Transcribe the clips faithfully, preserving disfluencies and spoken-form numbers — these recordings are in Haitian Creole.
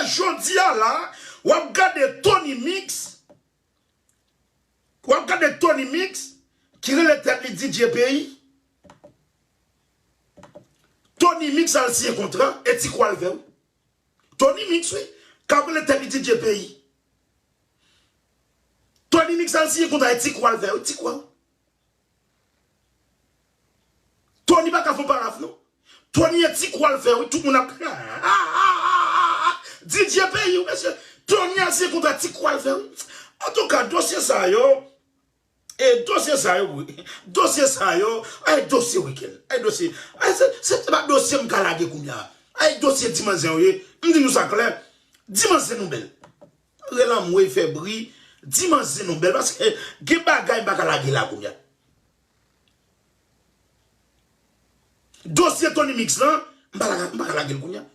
Jodi a la, w ap gade Tony Mix, w ap gade Tony Mix ki rele tèt li D J Peyi. Tony Mix al siyen kontra, e ti kwa l fè wi. Tony Mix wi, k ap rele tèt li D J Peyi. Tony Mix al siyen kontra, e ti kwa l fè wi, ti kwa. Tony pa ka fè yon paraf non. Tony e ti kwa l fè wi, tout moun ap D J Peyi wi mesye. Tony al siyen kontra, ti kwa l fè wi. Antouka, dosye sa yo, e dosye sa yo wi, dosye sa yo, ay dosye wikenn, ay dosye, ay se, se pa dosye m ka lage kounye a. Ay dosye di manzè yo ye, m di nou sa klè, di manzè nou bèl. Rele anmwe fè bri, di manzè nou bèl, paske gen bagay m pa ka lage la kounye a. Dosye Tony Mix lan, m pa ka, m pa ka lage l kounye a.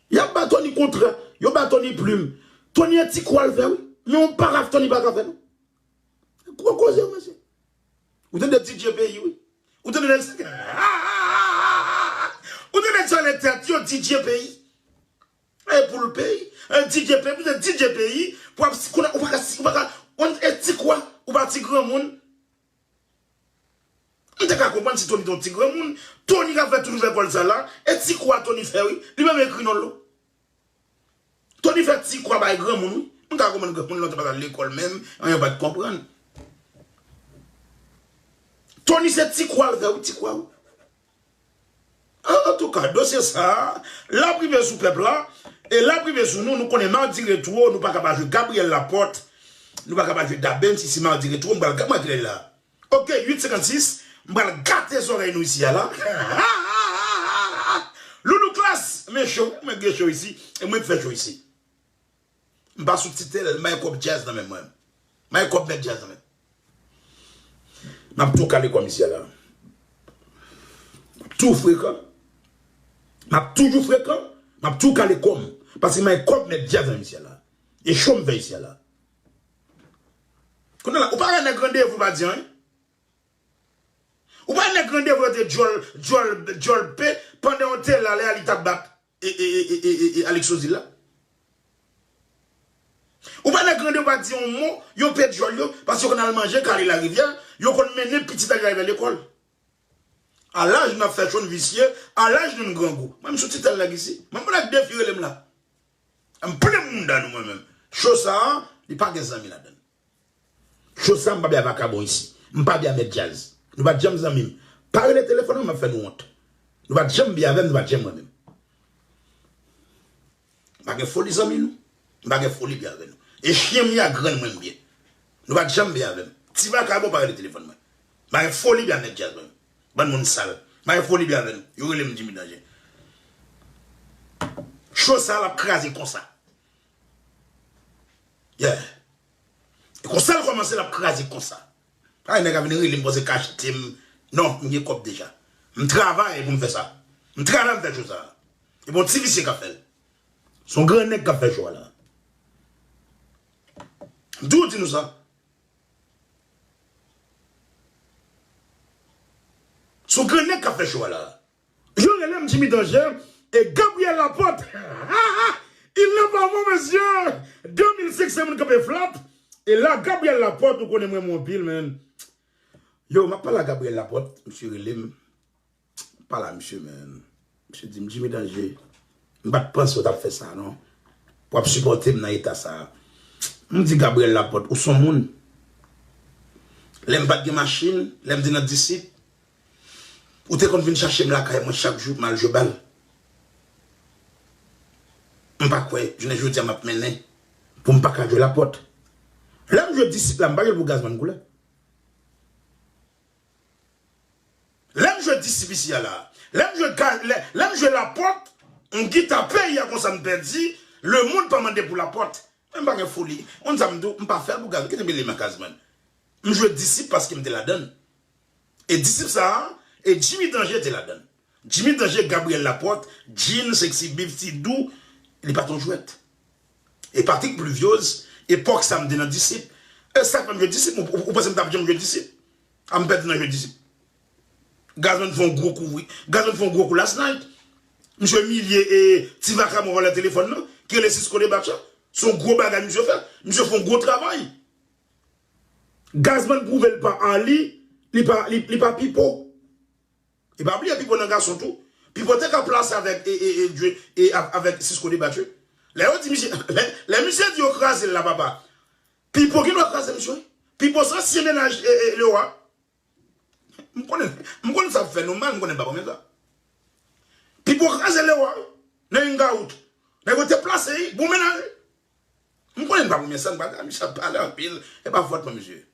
Y ap ba Tony kontra, yo ba Tony plim. Tony e ti kwa l fè wi. Men yon paraf Tony pa ka fè non. Gwo koze wi mesye. Ou tande D J Peyi wi. Ou tande nèg sa. Ou tande nèg sa lè tèt yo D J Peyi. E pou l peyi, e D J Peyi, pou D J Peyi, pou ap si konnen ou pa ka, ou pa ka, on e ti kwa, ou pa ti granmoun. M te ka konprann si Tony te yon ti granmoun. Tony k ap fè tout nouvè kòl sa la, e ti kwa Tony fè wi, li menm ekri non l non. Tony fè ti kwa bay granmoun wi. M ka konprann granmoun lontan pa t al lekòl menm, anyen pa t konprann. Tony se ti kwa l fè wi, ti kwa wi. An, antouka, dosye sa a, l ap rive sou pèp la, e l ap rive sou nou, nou konnen Mardi Retwo, nou pa ka pa jwe Gabriel Laporte, nou pa ka pa jwe Dabench, isi Mardi Retwo, m pral gade kilè l la. Ok, uit senkannsis, m pral gate zòrèy nou isi a la. Loulou Klass, men cho, mwen gen cho isi, e mwen k fè cho isi. M pa sou titèl, m bay kòb djaz nan men mwen. M bay kòb mèt djaz nan men. M ap tou kale kòm isi a la. M ap tou frekan. M ap toujou frekan. M ap tou kale kòm. Paske m bay kòb mèt djaz nan men isi a la. E cho m fè isi a la. Kounye a la, ou pa wè nèg randevou pa di anyen. Ou pa wè nèg randevou yo te djòl, djòl, djòl pe pandan yo te la lè a li t ap bat e, e, e, e, e, e, e Alex Ozil la. Ou pa nèg randevou pa di yon mo, yo pe djòl yo, paske yo konn al manje kale larivyè, yo konn mennen pitit larivyè lekòl. A laj nou ap fè cho n visye, a laj nou n grangou. Mwen m sou titèl nèg isi. Mwen m nèg defi rele m la. M plen mounda nou mwen menm. Cho sa a, li pa gen zanmi ladan l. Cho sa a, m pa byen a vakabon isi. M pa byen a mèt djaz. Nou pa t janm zanmi m. Pa rele telefòn mwen, m ap fè nou wont. Nou pa t janm byen avè m, nou pa t janm renmen m. M pa gen foli zanmi nou. M pa gen foli byen avè nou. E chyen m ye a grenn mwen m byen. Nou pa t janm byen avè m. Ti vakabon pa rele telefòn mwen. M pa gen foli byen a mèt djaz mwen. Bann moun sal. M pa gen foli byen avè nou. Yo rele m Jimmy Danje. Cho sa a l ap kraze konsa. Yeah. E konsa l kòmanse, l ap kraze konsa. Ay, nèg a vin rele m, panse k achte m. Non, m gen kòb deja. M travay pou m fè sa. M travay m fè cho sa. E bon, ti visye k ap fè l. Se yon gran nèg k ap fè cho a la. M toujou di nou sa. Se yon gran nèg k ap fè cho a la. Yo rele m Jimmy Danger e Gabriel Laporte. Il n'est pas bon, mesye. De mil senk san moun kanpe flat. E la, Gabriel Laporte, ou konnen mwen renmen w anpil, man. Yo, m ap pale a Gabriel Laporte, misye rele m. M pale a misye, man. Misye di m, Jimmy Danger, m pa t panse w t ap fè sa, non. W ap sipòte m nan eta sa a. M di, Gabriel Laporte, ou se yon moun. Lè m pa t gen machin, lè m te nan Disip, ou te konn vin chache m lakay mwen chak jou pou m al jwe bal. M pa kwè, jounen jodi a m ap mennen pou m pa ka jwe Laporte. Lè m jwe Disip la, m pa jwe l pou Gazman Koulè. Lè m jwe Disip isi a la, lè m jwe, lè, lè m jwe Laporte, yon gita peyi a konsa m pèdi, lemonn pa mande pou Laporte. Men m pa gen foli. Konn sa m di w, m pa fè l pou Gazman. Kite m rele m a Gazman. M jwe Disip paske m te ladan l. E Disip sa a, e Jimmy Danger te ladan l. Jimmy Danger, Gabriel Laporte, Jean, Sexy Beef, Ti Dou, li pa t yon jwèt. E Patrick Pluviose, epòk sa m te nan Disip. E sa k fè m jwe Disip, ou, ou, ou panse m t ap janm jwe Disip? A m pèdi nan jwe Disip. Gazman fè yon gwo kou, wi. Gazman fè yon gwo kou last night. Misye imilye e ti vakabon vòlè telefòn nan. ki rele Cisco Debach la. Se yon gwo bagay misye fè. Misye fè yon gwo travay. Gazman pwouve l pa Arly, li pa, li, li pa Pipo. E pa bliye Pipo nan gason tou. Pipo te ka plase avèk, e, e, e, e, e, avèk Cisco Debach. Lè yo di misye, lè, lè misye di yo kraze l la, papa. Pipo gen dwa kraze misye. Pipo se ansyen mennaj, e, e, Lewa. M konnen, m konnen sa ap fè nou mal, m konnen pa konbyen sa. Pipo kraze Lewa nan Hangout. Nèg yo te plase, bon mennaj. M konnen n pa premye sa, n pa ka, misye ap pale anpil, e pa fòt mwen, mesye.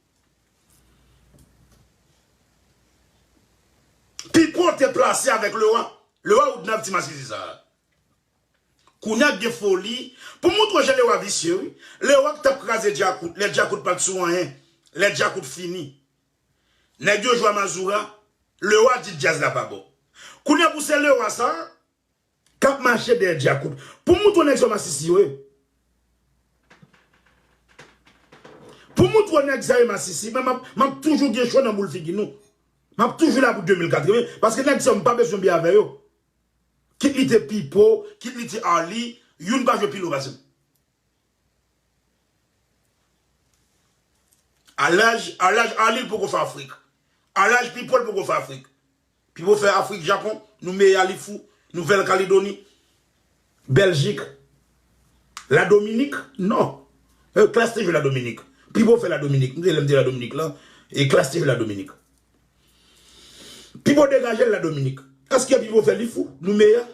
Pipo te plase avèk Lewa. Lewa ou t nan ti masisi sa. Kounye a gen foli. Pou moutre w jan Lewa visye, wi. Lewa ki t ap kraze Djakout, lè Djakout pa t sou anyen. Lè Djakout fini. Nèg yo jwe a Mazora, Lewa di djaz la pa bon. Kounye a pou se Lewa sa, k ap mache dèyè Djakout. Pou m moutre w nèg sa yo masisi yo ye. Pou m moutre w nèg sa yo masisi, men m ap, m ap toujou gen cho nan boul figi nou. M ap toujou la pou de mil katreven, paske nèg sa yo m pa bezwen byen avè yo. Kit li te Pipo, kit li te Arly, youn pa jwe pi lo pase m. A laj, a laj Arly poko fè Afrik. A laj Pipo l poko fè Afrik. Pipo fè Afrik, Japon, Noumeya, Lifou, Nouvèl Kaledoni, Bèljik, Ladominik, non. E, Klass te jwe Ladominik. Pipo fè Ladominik. M te lè m te Ladominik la. E Klass te jwe Ladominik. Pipo degaje l Ladominik. Èske Pipo fè Lifou, Noumeya?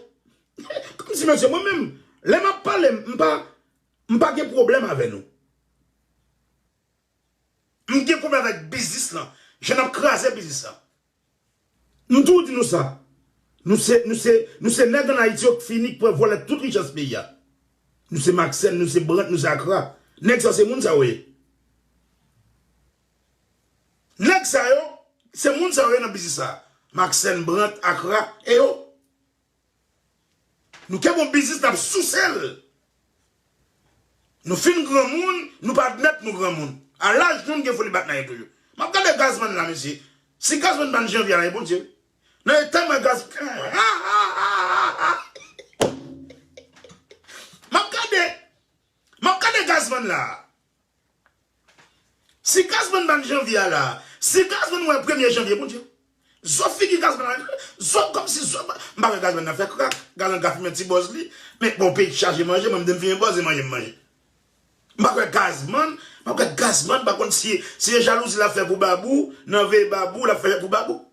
Kòmsi mesye, mwen menm, lè m ap pale, m pa, m pa gen pwoblèm avè nou. M gen pwoblèm avèk biznis lan. Jan n ap kraze biznis lan. M toujou di nou sa. Nou se, nou se, nou se nèg ann Ayiti yo k fini, k pran vòlè tout richès peyi a. Nou se Maxène, nou se Brandt, nou se Accra. Nèg sa yo se moun sa yo ye. Nèg sa yo, se moun sa yo ye nan biznis sa. Maxène, Brandt, Accra, e yo. Nou kenbe yon biznis, n ap souse l. Nou fin granmoun, nou pa admèt nou granmoun. A laj nou, n gen foli bat nan yo toujou. M ap gade Gazman la, mesye. Si Gazman pa n janvye a, e Bondye. Nan eta mwen Gaz. M ap gade. M ap gade Gazman la. Si Gazman ban janvye a la, si Gazman wè premye janvye, Bondye, zo figi Gazman la, zo kòmsi zo, m pa wè Gazman nan fè krak, Gazman ka fimen ti bòz li, men bon, peyi chaje manje, mwen m di m fimen bòz, e manje m manje. M pa wè Gazman, m pa wè Gazman, pa konn si, si e jalouzi l ap fè pou Babou, nan veye Babou, l ap fè pou Babou.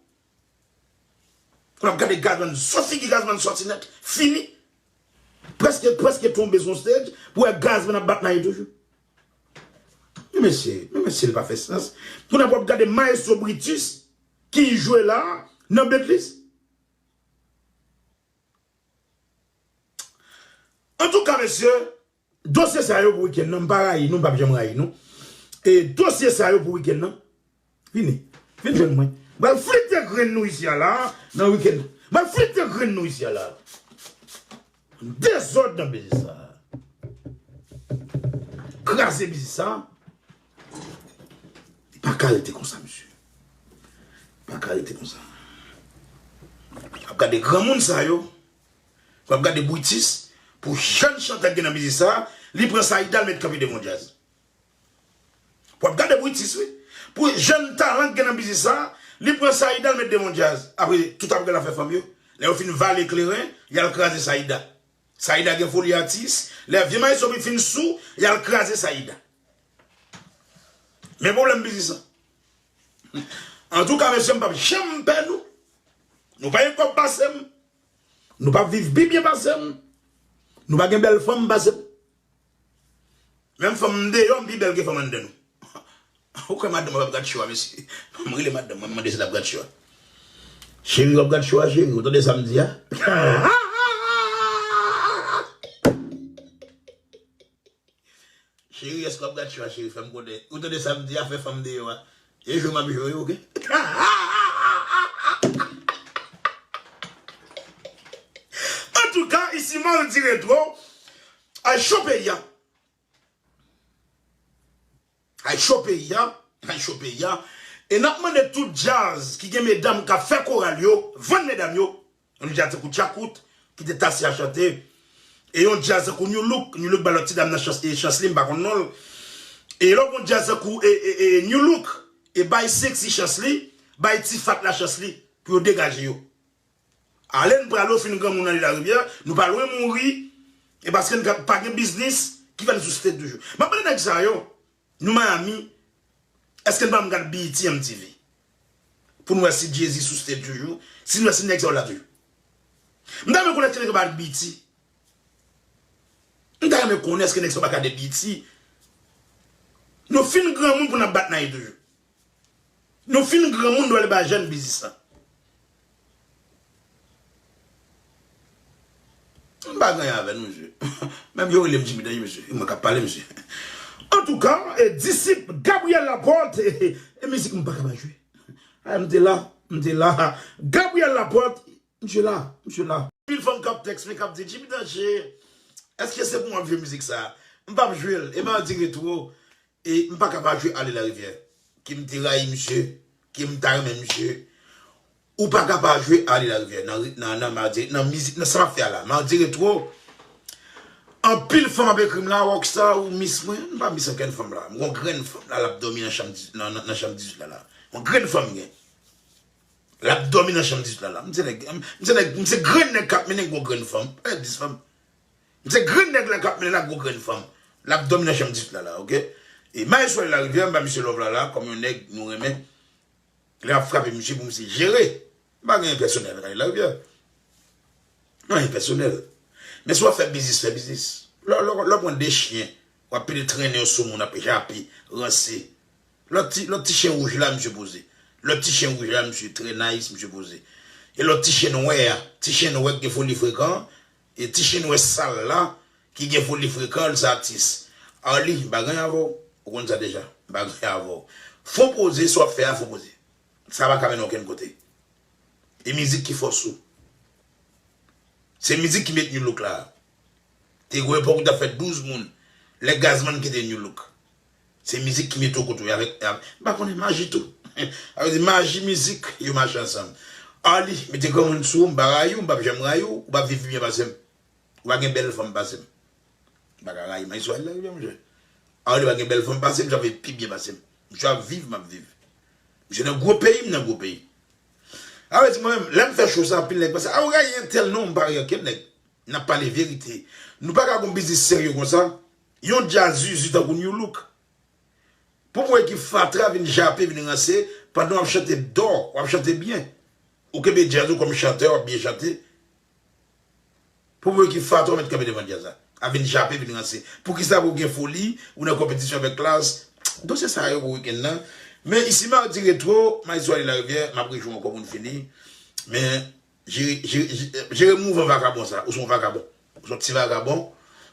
Lè w ap gade Gazman, zo figi Gazman sòti nèt, fini. Prèske, prèske tonbe sou stage, pou wè Gazman ap bat mayo toujou. Men mesye, men mesye, li pa fè sans. Kounye a pou w ap gade Maestro Britus, ki jwe la, nan Betlis. Antouka, mesye, dosye sa yo pou wikenn nan, m pa rayi nou, m p ap janm rayi nou. E dosye sa yo pou wikenn nan, vini, vin jwenn mwen. M pral flite grenn nou isi a la, nan wikenn nan. M pral flite grenn nou isi a la. Dezòd nan biznis sa. Kraze biznis sa. Li pa ka rete konsa, mesye. Li pa ka rete konsa. W ap gade granmoun sa yo. W ap gade Britus, pou jèn chantè k gen nan biznis sa, li pran Saïda, l met kanpe devan djaz. W ap gade Britus, wi. Pou jèn talan k gen nan biznis sa, li pran Saïda, l met devan djaz. Apre, tout ap gade afè fanm yo. Lè yo fin vale kleren, y al kraze Saïda. Saïda gen foli atis. Lè vye maestro fin sou, y al kraze Saïda. Men pwoblèm biznis lan. Antouka, mesye, m p ap janm pè nou. Nou pa gen kòb pase m. Nou pa viv pi byen pase m. Nou pa gen bèl fanm pase m. Menm fanm m deyò, m pi bèl ke fanm anndan nou. Ou kwè madanm mwen p ap gad cho a, mesye? M rele madanm mwen, m mande si l ap gad cho a. Cheri, w ap gad cho a, cheri? Ou tande sa m di a? Cheri, èske w ap gad cho a, cheri? Fè m konnen. Ou tande sa m di a, fè fanm deyò a. E jwe m ap jwe, oke? Antouka, isi Mardi Retro, ay cho peyi a. Ay cho peyi a, ay cho peyi a. E n ap mande tout djaz ki gen medam k ap fè koral yo, vann medam yo. Yon djaz tankou Djakout, ki te Tasia chante. E yon djaz tankou New Look, New Look ba lòt ti dam nan chans, e chans li, m pa konn non l. E lè w gon djaz tankou e, e, e, New Look, e bay Sexy chans li, bay Ti Fat la chans li, pou yo degaje yo. Ale n prale, w fin granmoun ale Larivyè, nou pa lwen mouri, e paske n ka, pa gen biznis, ki fè n sou stage toujou. M ap mande nèg sa yo, nou Miami, èske n pa m gad B E T M T V? Pou n wè si Jay-Z sou stage toujou, si n wè si nèg sa yo la toujou. M ta renmen konnen èske nèg yo pa gad B E T. M ta renmen konnen èske nèg sa yo pa gade B E T. Nou fin granmoun pou n ap bat nan toujou. Nou fin granmoun, nou ale ba jèn biznis lan. M pa gen anyen avè nou, mesye. Menm yo rele m Jimmy Danje, mesye. E mwen k ap pale, mesye. Antouka, e, disip Gabriel Laporte, e, e, e mizik m pa ka pa jwe. A, m te la, m te la. Gabriel Laporte, misye la, misye la. Anpil fanm k ap tèks mwen, k ap di, Jimmy Danje, èske se pou mwen ap jwe mizik sa? M p ap jwe l. E Mardi Retro, e m pa ka pa jwe Ale Larivyè. Ke m te rayi misye, ke m ta renmen misye. Ou pa ka pa jwe Ale Larivyè nan, nan, nan, Mardi, nan mizik, nan sa m ap fè a la. Mardi Retro, anpil fanm ap ekri m la, Rockstar ou miss mwen. M pa miss ankenn fanm la. M gon grenn fanm la, l ap dòmi nan chanm dizuit, nan, nan, nan chanm dizuit la, la. Yon grenn fanm m gen. L ap dòmi nan chanm dizuit la, la. M se nèg, m se nèg, m se grenn nèg k ap mennen gwo grenn fanm. Pa nèg dis fanm. M se grenn nèg la k ap mennen l ak gwo grenn fanm. L ap dòmi nan chanm dizuit la, la, oke? E Maestro Ale Larivyè, m ba misye love la, la, kòm yon nèg nou renmen. Lè y ap frape misye pou misye jere. M pa gen anyen pèsonèl avèk Ale Larivyè. Non, anyen pèsonèl. Men si w ap fè biznis, fè biznis. Lè, lè, lè w pran de chyen, w ap pede trennen yo sou moun, ap jape, ranse. Lòt ti, lòt ti chen wouj la, misye poze. Lòt ti chen wouj la, misye trè nice, misye poze. E lòt ti chen nwè a, ti chen nwè ki gen foli frekan, e ti chen nwè sal la, ki gen foli frekan, l se atis. Arly, m pa gen anyen avè w. Ou konn sa deja. M pa gen anyen avè w. Fon poze, sa w ap fè a, fon poze. Sa pa ka mennen okenn kote. E mizik ki fòs ou. Se mizik ki met New Look la. Te gon epòk ou t ap fè douz moun. Lè Gazman kite New Look. Se mizik ki mete w kote w ye avèk, avèk, m pa konnen maji tou. Sa vle di maji, mizik, yo mache ansanm. Arly, mete granmoun sou ou, m pa rayi w, m p ap janm rayi w, ou p ap viv pi byen pase m. Ou pa gen bèl fanm pase m. M pa ka rayi Maestro Ale Larivyè, monchè. Arly pa gen bèl fanm pase m, misye ap viv pi byen pase m. Misye ap viv, m ap viv. Misye nan gwo peyi, m nan gwo peyi. A vle di mwen menm, lè m fè cho sa, anpil nèg panse, a ou rayi entèl, non, m pa rayi okenn nèg. N ap pale verite. Nou pa ka gon biznis serye konsa. Yon djaz zuzu tankou New Look. Pou w wè ki fatra vin jape, vin ranse, pandan w ap chante dò, w ap chante byen. Ou kenbe djaz ou kòm chantè, w ap byen chante. Pou w wè ki fatra w mèt kanpe devan djaz la. A vin jape, vin ranse. Poukisa pou w gen foli, ou nan konpetisyon avèk klas? Dosye sa yo pou wikenn nan. Men isi Mardi Retro, Maestro Ale Larivyè, m ap rejwe w ankò pou n fini. Men Jere, jere, jere, jere mouvman vakabon sa. Ou se yon vakabon. Ou se yon ti vakabon.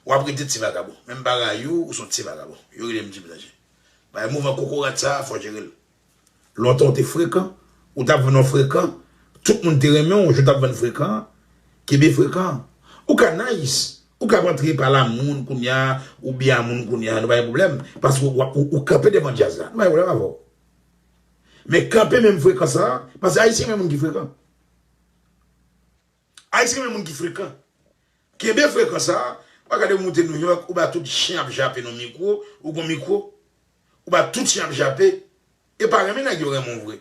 W ap rete ti vakabon. Men m pa rayi w, ou se yon ti vakabon. Yo rele m Jimmy Danje. Bagay mouvman kokorat sa, fò jere l. Lontan w te frekan. Ou t ap vann yon frekan. Tout moun te renmen w, jou w t ap vann frekan an. Kenbe frekan an. Ou ka nice. Ou ka rantre pale a moun kounye a, ou byen a moun kounye a, nou pa gen pwoblèm. Paske w, w, ou kanpe devan djaz la. Nou pa gen pwoblèm avè w. Men kanpe menm frekan sa, paske Ayisyen renmen moun ki frekan. Ayisyen renmen moun ki frekan. Kenbe frekan sa, w a gade w moute Nouyòk, ou ba tout chen ap jape nan mikwo, ou gon mikwo, ou ba tout chen ap jape, e pa renmen nèg yo renmen w vre.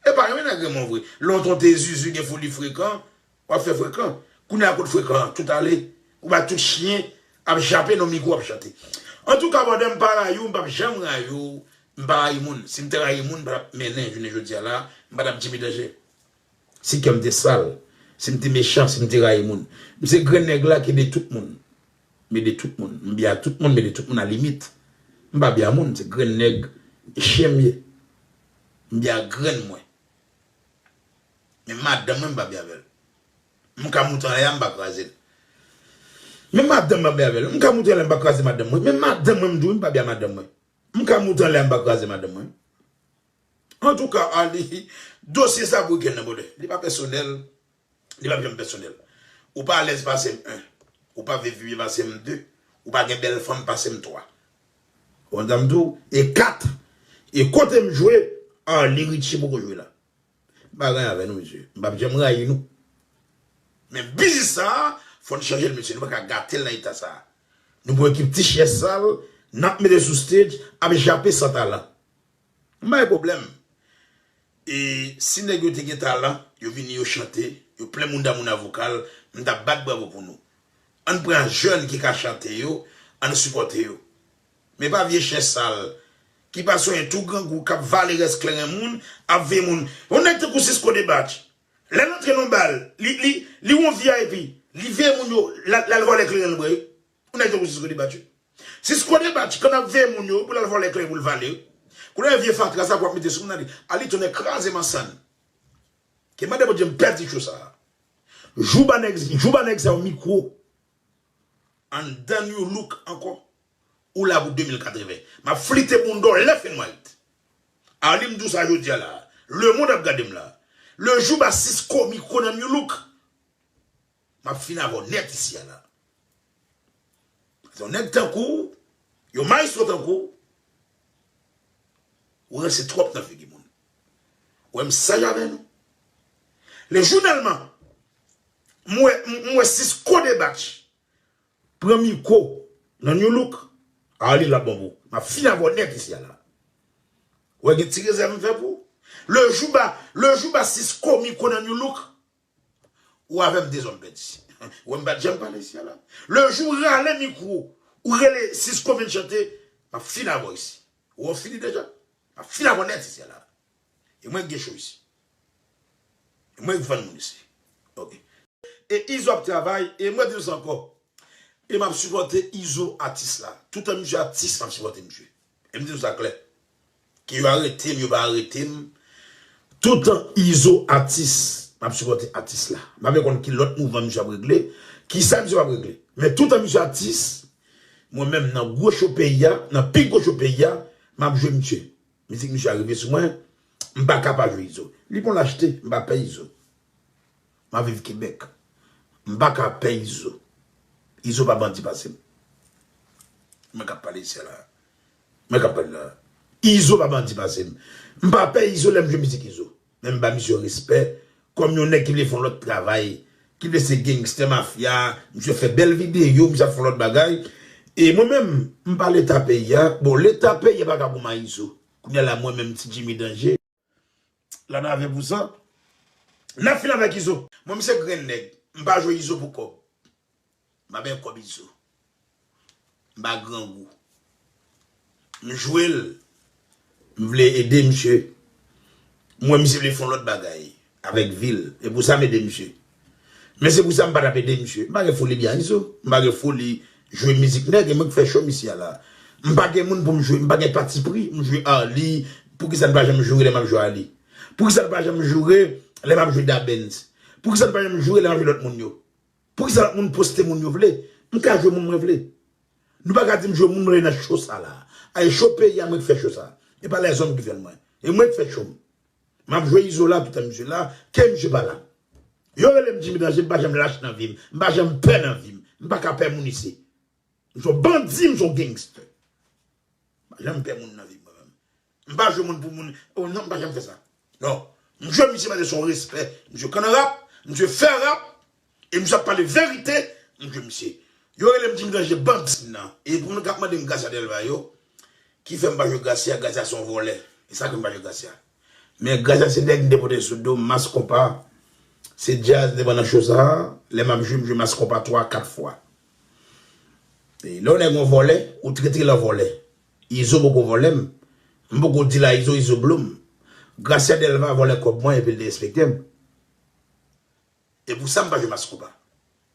E pa renmen nèg renmen w vre. Lontan w te zuzu, gen foli frekan, w ap fè frekan. Kounye a kot frekan an, tout ale, ou ba tout chen ap jape nan mikwo ap chante. Antouka, brother, m pa rayi w, m p ap janm rayi w, m pa rayi moun. Si m te rayi moun, m pa t ap mennen jounen jodi a la, m pa t ap Jimmy Danje. Si kè m te sal, si m te mechan, si m te rayi moun. M se grenn nèg la ki ede tout moun. M ede tout moun. M byen ak tout moun, m ede tout moun a limit. M pa byen a moun, m se grenn nèg chen m ye. M byen ak grenn mwen. Men madanm mwen, m pa byen avè l. M ka moute anlè a, m pa kraze l. Men madanm mwen, m pa byen avè l. M ka moute anlè a, m pa kraze madanm mwen. Men madanm mwen, m di w, m pa byen a madanm mwen. M ka moute anlè a, m pa kraze madanm mwen. Antouka, Arly, dosye sa pou wikenn nan, brother. Li pa pèsonèl. Li p ap janm pèsonèl. Ou pa alèz pase m, en. Ou pa viv byen pase m, de. Ou pa gen bèl fanm pase m, twa. Ou konn sa m di w? E kat. E kote m jwe, Arly Richie poko jwe la. M pa gen anyen avè nou, mesye. M p ap janm rayi nou. Men biznis sa a, Fò n chanje l, mesye. Nou pa ka gate l nan eta sa a. Nou pran ekip ti chèz sal, n ap mete sou stage, ap jape san talan. M pa gen pwoblèm. E si nèg yo te gen talan, yo vini, yo chante, yo plen moun damou nan vokal, m t ap bat bravo pou nou. Ann pran jèn ki ka chante yo, ann sipòte yo. Men pa vye chèz sal, ki pa sonyen tou grangou, k ap vale rès kleren moun, ap veye moun. Yon nèg tankou Cisco Debatch, lè l antre nan bal, li, li, li yon V I P, li veye moun yo, l al, l al vòlè kleren nan bra yo. Yon nèg tankou Cisco Debatch. Cisco Debatch, k ap veye moun yo, pou l al vòlè kleren pou l vale yo. Koulè vye fatra sa pou ap mete sou moun nan li. Ali tonnè kraze m an sann. Ke mande Bondye m pèdi cho sa a. Jouba nèg, jouba nèg sa yo mikwo. Anndan New Look ankò. Ou la pou de mil katreven. M ap flite bounda w left and right. Ali m di w sa jodi a la. Lemonn ap gade m la. Le jouba Cisco mikwo nan New Look. M ap fini avè w nèt isi a la. Yon nèg tankou w, yon mayestwo tankou w, ou ranse twòp nan figi moun. Ou wè m saj avè nou. Le jounèlman, m wè, m, m wè Cisco Debatch pran mikwo nan New Look. Ali l ap bon pou ou. M ap fini avè w nèt isi a la. Ou wè gen ti rezèv m fè pou ou. Le jouba, le jouba Cisco mikwo nan New Look. Ou avè m dezòm pèdi. Ou wè m pa t janm pale isi a la. Le jou w rale mikwo, ou rele Cisco vin chante, m ap fini avè w isi. Ou wè w fini deja. M ap fini avè w nèt isi a la. E mwen k gen cho isi. E mwen k vann moun isi. Ok. E Izo ap travay, e mwen di nou sa ankò. E m ap sipòte Izo atis la. Toutan misye atis, m ap sipòte misye. E m di nou sa klè. Ke yo arete m, yo pa arete m. Toutan Izo atis, m ap sipòte atis la. M pa vle konn ki lòt mouvman misye ap regle, kisa misye p ap regle. Men toutan misye atis, mwen menm nan gwo cho peyi a, nan pi gwo cho peyi a, m ap jwe misye. Mizik misye a rive sou mwen, m pa ka pa jwe Izo. Li pon lachte, m pa pè Izo. M ap viv Kebèk. M pa ka pè Izo. Izo pa bandi pase m. Mwen k ap pale isi a la. Mwen k ap pale la. Izo pa bandi pase m. M pa pè Izo lè m jwe mizik Izo. Men m ba misye respè. Kòm yon nèg ki vle fè yon lòt travay. Ki vle se gangster mafya. Misye fè bèl videyo, misye ap fè yon lòt bagay. E mwen menm, m pa leta peyi a. Bon, leta peyi a pa ka pou m a Izo. Kounye a la, mwen menm, ti Jimmy Danje. La nan avè pou sa. N ap fin avèk Izo. Mwen, m se grenn nèg. M pa jwe Izo pou kòb. M pa bay kòb Izo. M pa grangou. M jwe l. M vle ede misye. M wè misye vle fè yon lòt bagay avèk vi l. E pou sa m ede misye. Men se pou sa m pa t ap ede misye. M pa gen foli byen Izo. M pa gen foli jwe mizik nèg, e mwen k fè cho m isi a la. M pa gen moun pou m jwe, m pa gen patipri, m jwe Arly. Poukisa n pa janm joure lè m ap jwe Arly? Poukisa n pa janm joure lè m ap jwe Da Benz? Poukisa n pa janm joure lè m ap jwe lòt moun yo? Poukisa lòt moun poste moun yo vle? M ka jwe moun mwen vle. Nou pa ka di m jwe moun mwen vle nan cho sa la. A e cho peyi a mwen k fè cho sa. E pa lèzòm ki fè l mwen. E mwen k fè cho m. M ap jwe Izo la toutan misye la, ke misye pa la. Yo rele m Jimmy Danje, m pa janm lach nan vi m. M pa janm pè nan vi m. M pa ka pè moun isi. M se yon bandi, m se yon gangster. M pa janm pè moun nan vi m, mwen menm. M pa jwe moun pou moun. Oh non, m pa janm fè sa. Non. M jwe misye paske se yon respè. Misye konn rap, misye fè rap, e misye ap pale verite, m jwe misye. Yo rele m Jimmy Danje bandi nan. E pou moun k ap mande m Gracia Delva yo, ki fè m pa jwe Gracia, Gracia se yon vòlè. E sa ke m pa jwe Gracia. Men Gracia se nèg m te pote sou do m, Mass Konpa. Se djaz m te pran nan cho sa. Lè m ap jwe, m jwe Mass Konpa twa, kat fwa. E lè yon nèg yon vòlè, ou trete l an vòlè. Izo poko vòlè m. M poko di la Izo, Izo blo m. Gracia Delva vòlè kòb mwen epi l derespekte m. E pou sa m pa jwe Mass Konpa.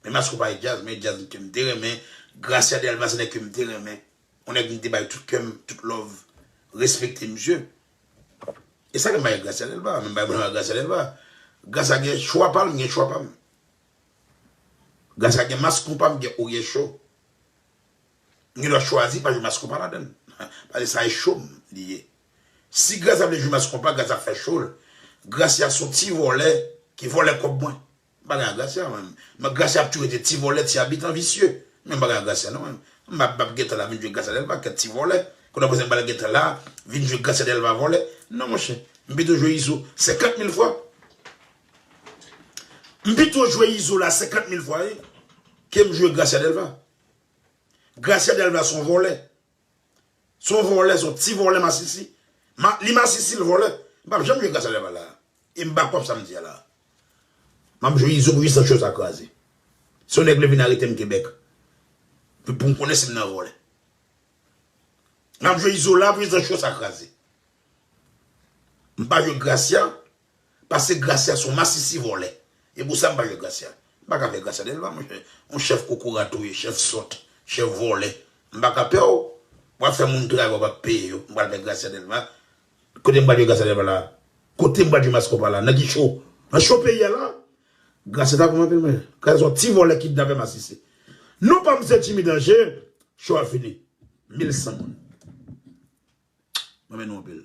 Men Mass Konpa e djaz, men djaz ke m te renmen. Gracia Delva se nèg ke m te renmen. Yon nèg m te bay tout kè m, tout love. Respekte misye. E sa ke m bay Gracia Delva, men m bay blan Gracia Delva. Gracia gen chwa pa l, m gen chwa pa m. Gracia gen Mass Konpa, m gen Oryè Show. M gen dwa chwazi pa jwe Mass Konpa ladan l. Paske sa e cho m li ye. Si Gracia vle jwe Mass Konpa, Gracia ap fè cho l. Gracia se yon ti vòlè ki vòlè kòb mwen. M pa gen ak Gracia, mwen. Men Gracia ap toujou rete ti vòlè, ti abitan visye. Men m pa gen ak Gracia, non, mwen. M ap, m ap gentan la vin jwe Gracia Delva, kèt ti vòlè. Kounye a, m pa gentan la vin jwe Gracia Delva vòlè. Non, monchè. M pito jwe Izo senkant mil fwa. M pito jwe Izo la senkant mil fwa, wi. ke m jwe Gracia Delva. Gracia Delva se yon vòlè. Se yon vòlè, se yon ti vòlè masisi. Ma, li masisi, l vòlè. M p ap janm jwe Gracia Delva la. E m pa kwè sa m di a la. M ap jwe Izo pou jis cho sa kraze. Se yon nèg vle vin arete m Kebèk. Pou, pou m konnen si m nan vòlè. M ap jwe Izo la pou jis cho sa kraze. M pa jwe Gracia, paske Gracia se yon masisi vòlè. E pou sa m pa jwe Gracia. M pa ka fè Gracia Delva, monchè. Yon chèf kokorat ou ye, chèf sòt, chèf vòlè. M pa ka pè w. W ap fè moun travay, w ap peye yo. M pral fè Gracia Delva. Kote m pral jwe Gracia Delva la? Kote m pral jwe Maskonpa la? Nan ki cho? Nan cho peyi a la? Gracia ta kòmanse anpil, men. Gracia se yon ti vòlè kidnapè masisi. Non pa m se Jimmy Danger. Cho a fini. Mil san moun. Mwen men nou anpil.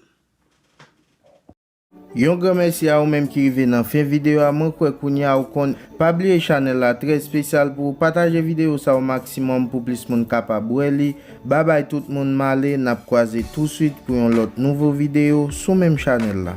Yon gran mèsi a ou menm ki rive nan fen videyo a, mwen kwè kounye a ou konn. Pa bliye chanèl la trè espesyal pou ou, pataje videyo sa o maksimòm pou plis moun kapab wè li. Babay tout moun, m ale, n ap kwaze touswit pou yon lòt nouvo videyo sou menm chanèl la.